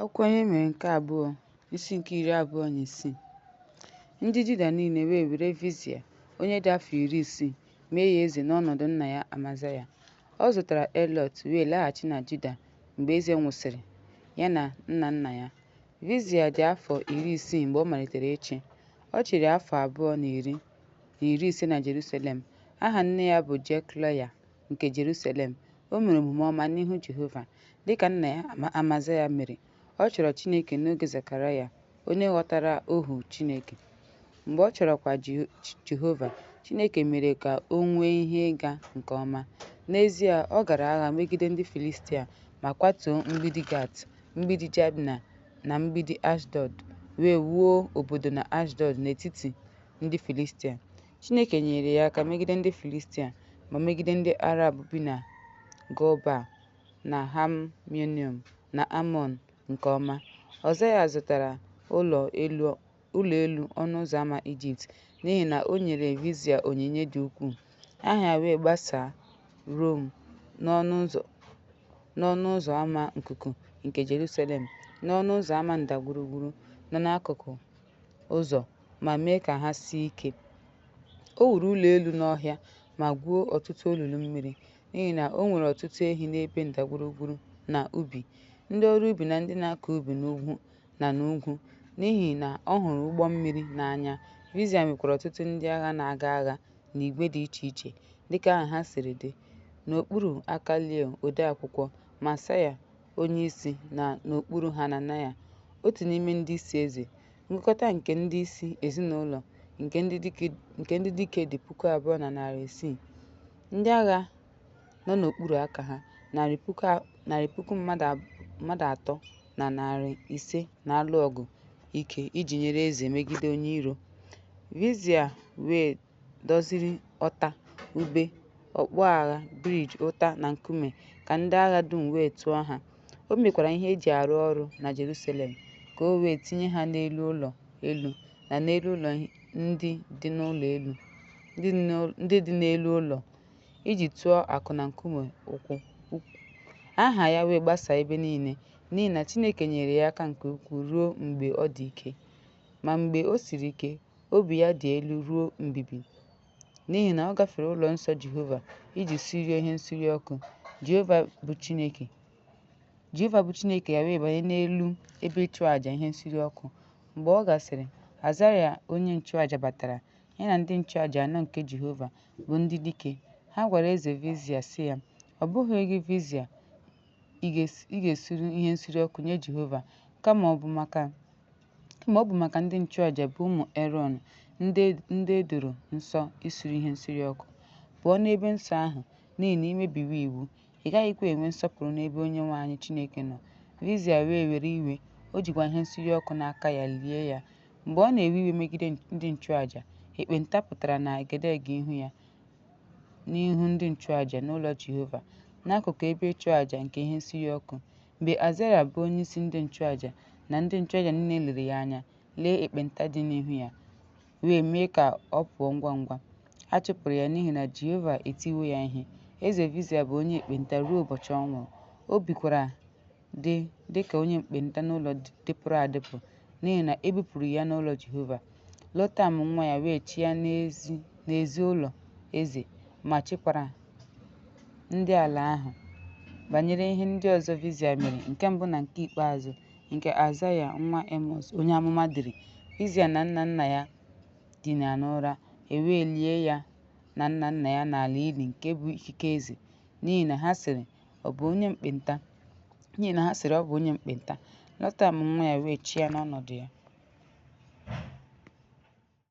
Akwụkwọ Ihe Mere nke abụọ, isi nke 26. Ndị Juda niile wee were Vizia, onye dị afọ 60, mee ya eze n'ọnọdụ nna ya Amazaya. Ọ zụtara Elọt wee laghachi na Juda mgbe eze nwụsịrị, ya na nna nna ya. Vizia dị afọ 60 mgbe ọ malitere ịchị. Ọ chịrị afọ 2 na 50 na Jeruselem. Aha nne ya bụ Jekolaya nke Jeruselem. O mere omume ọma n'ihu Jehova, dị ka nna ya Amazaya mere. Ọ chọrọ Chineke n'oge Zekaraya, onye ghọtara ohu Chineke. Mgbe ọ chọrọkwa Jehova, Chineke mere ka o nwee ihe ịga nke ọma. N'ezie, ọ gara agha megide ndị Filistia ma kwatuo mgbidi Gat, mgbidi Jabna, na mgbidi Ashdọd, wee wuo obodo na Ashdọd n'etiti ndị Filistia. Chineke nyeere ya aka megide ndị Filistia ma megide ndị Arab bi na Gọọ-Bel na Baal-meunim na Amọn nke ọma. Ọzaya zụtara ụlọ elu ọnụ ụzọ ámá Ijipt, n'ihi na o nyere Vizia onyinye dị ukwuu, aha ya wee gbasaa ruo n'ọnụ ụzọ ámá nkuku nke Jeruselem, n'ọnụ ụzọ ámá ndagwurugwu nọ n'akụkụ ụzọ, ma mee ka ha sie ike. O wuru ụlọ elu n'ọhịa ma gwuo ọtụtụ olulu mmiri, n'ihi na o nwere ọtụtụ ehi n'ebe ndagwurugwu na ubi, ndị ọrụ ubi na ndị na-akọ ubi n'ugwu na n'ugwu, n'ihi na ọ hụrụ ụgbọ mmiri n'anya. Vizia nwekwara ọtụtụ ndị agha na-aga agha n'ìgwè dị iche iche, dịka aha ha siri dị, n'okpuru aka Jeiel odeakwụkwọ, Maaseiah onyeisi, na n'okpuru Hananaya, otu n'ime ndịisi eze. Ngụkọta nke ndịisi ezinaụlọ nke ndị dike dị 2,600. Ndị agha nọ n'okpuru aka ha, narị puku mmadụ atọ na 500 na-alụ ọgụ ike iji nyere eze megide onye iro. Vizia wee doziri ọta, ube, okpu agha, bridge, ụta na nkume, ka ndị agha dum wee tụọ ha. O mekwara ihe eji arụ ọrụ na Jeruselem, ka o wee tinye ha n'elu ụlọ elu na n'elu ụlọ ndị dị n'elu ụlọ, iji tụọ akụ na nkume ukwu. Aha ya wee gbasaa ebe niile, n'ihi na Chineke nyeere ya aka nke ukwuu ruo mgbe ọ dị ike. Ma mgbe o siri ike, obi ya dị elu ruo mbibi, n'ihi na ọ gafere ụlọ nsọ Jehova iji suree ihe nsure ọkụ, Jehova bụ Chineke ya wee banye n'elu ebe ịchụàjà ihe nsure ọkụ. Mgbe ọ gasịrị, Azaraya onye nchụàjà batara, ya na ndị nchụàjà anọ nke Jehova, bụ ndị dike. Ha gwara eze Vizia sị ya, Ọ bụghịrị gị Vizia ị ga-esure ihe nsure ọkụ nye Jehova, kama ọ bụ maka ndị nchụàjà bụ ụmụ Erọn, ndị e doro nsọ isure ihe nsure ọkụ. Pụọ n'ebe nsọ ahụ, n'ihi na i mebiwo iwu, ị gaghịkwa enwe nsọpụrụ n'ebe Onyenwe anyị Chineke nọ. Vizia wee were iwe, o jikwa ihe nsure ọkụ n'aka ya lie ya. Mgbe ọ na-ewe iwe megide ndị nchụàjà, ekpenta pụtara na egedege ihu ya n'ihu ndị nchụàjà n'ụlọ Jehova, n'akụkụ ebe ịchụàjà nke ihe nsure ọkụ. Mgbe Azaraya bụ onyeisi ndị nchụàjà na ndị nchụàjà niile lere ya anya, lee ekpenta dị n'ihu ya, wee mee ka ọ pụọ ngwa ngwa. A chụpụrụ ya n'ihi na Jehova etiwo ya ihe. Eze Vizia bụ onye ekpenta ruo ụbọchị ọ nwụrụ. O bikwara dị ka onye ekpenta n'ụlọ dịpụrụ adịpụ, n'ihi na e bupụrụ ya n'ụlọ Jehova. Lotam nwa ya wee chịa n'ezi ụlọ eze ma chịkwara ndị ala ahụ. Banyere ihe ndị ọzọ Vizia mere, nke mbụ na nke ikpeazụ, nke Aịzaya nwa Emọz onye amụma dere, Vizia na nna nna ya dina n'ụra, e wee lie ya na nna nna ya n'ala ili nke bụ ikike eze, n'ihi na ha sịrị, Ọ bụ onye ekpenta. Lotam nwa ya wee chịa n'ọnọdụ ya.